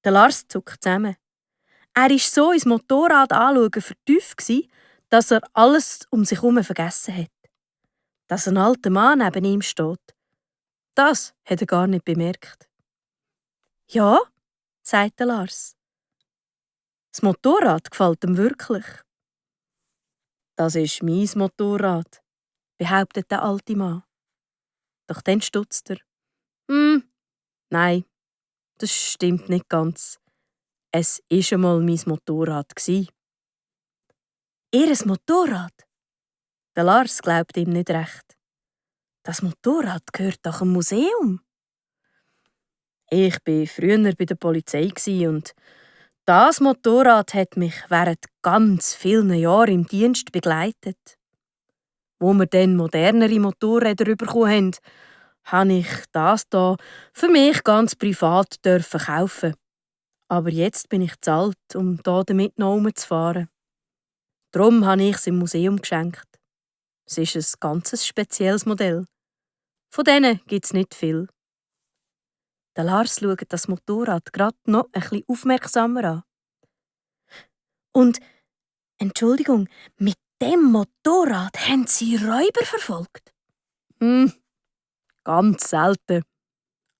Der Lars zuckt zusammen. Er war so ins Motorrad anschauen vertieft, dass er alles um sich herum vergessen hat. Dass ein alter Mann neben ihm steht, das hat er gar nicht bemerkt. «Ja», sagt der Lars. «Das Motorrad gefällt ihm wirklich.» «Das ist mein Motorrad», behauptet der alte Mann. Doch dann stutzt er. Nein, das stimmt nicht ganz. Es war einmal mein Motorrad. «Ihres Motorrad?» Der Lars glaubt ihm nicht recht. «Das Motorrad gehört doch einem Museum.» «Ich war früher bei der Polizei und das Motorrad hat mich während ganz vielen Jahren im Dienst begleitet. Wo wir dann modernere Motorräder bekommen haben, habe ich das hier für mich ganz privat kaufen. Aber jetzt bin ich zu alt, um damit noch rumzufahren. Darum habe ich es im Museum geschenkt. Es ist ein ganz spezielles Modell. Von denen gibt es nicht viel.» Der Lars schaut das Motorrad gerade noch ein bisschen aufmerksamer an. «Und, Entschuldigung, mit dem Motorrad haben Sie Räuber verfolgt?» «Ganz selten.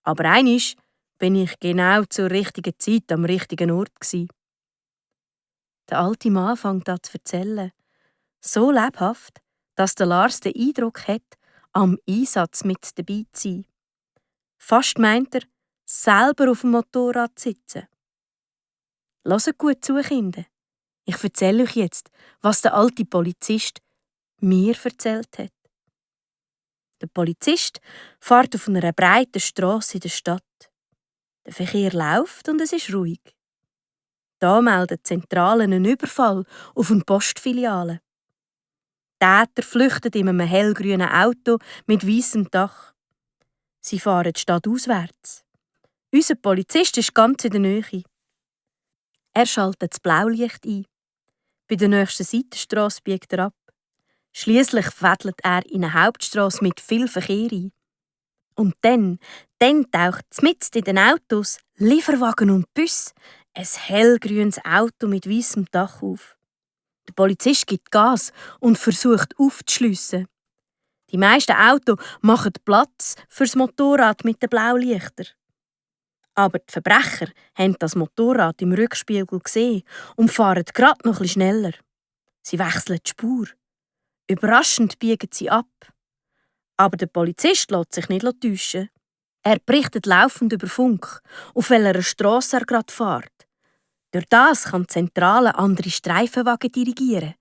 Aber einmal bin ich genau zur richtigen Zeit am richtigen Ort gsi.» Der alte Mann fängt an zu erzählen. So lebhaft, dass der Lars den Eindruck hat, am Einsatz mit dabei zu sein. Fast meint er, selber auf dem Motorrad zu sitzen. Hört gut zu, Kinder. Ich erzähle euch jetzt, was der alte Polizist mir erzählt hat. Der Polizist fährt auf einer breiten Strasse in der Stadt. Der Verkehr läuft und es ist ruhig. Da meldet die Zentrale einen Überfall auf eine Postfiliale. Täter flüchten in einem hellgrünen Auto mit weißem Dach. Sie fahren die Stadt auswärts. Unser Polizist ist ganz in der Nähe. Er schaltet das Blaulicht ein. Bei der nächsten Seitenstrasse biegt er ab. Schliesslich fädelt er in eine Hauptstrasse mit viel Verkehr ein. Und dann taucht mitten in den Autos, Lieferwagen und Bus ein hellgrünes Auto mit weißem Dach auf. Der Polizist gibt Gas und versucht aufzuschliessen. Die meisten Autos machen Platz fürs Motorrad mit den Blaulichtern. Aber die Verbrecher haben das Motorrad im Rückspiegel gesehen und fahren gerade noch etwas schneller. Sie wechseln die Spur. Überraschend biegen sie ab. Aber der Polizist lässt sich nicht täuschen. Er berichtet laufend über Funk, auf welcher Strasse er gerade fährt. Durch das kann die Zentrale andere Streifenwagen dirigieren.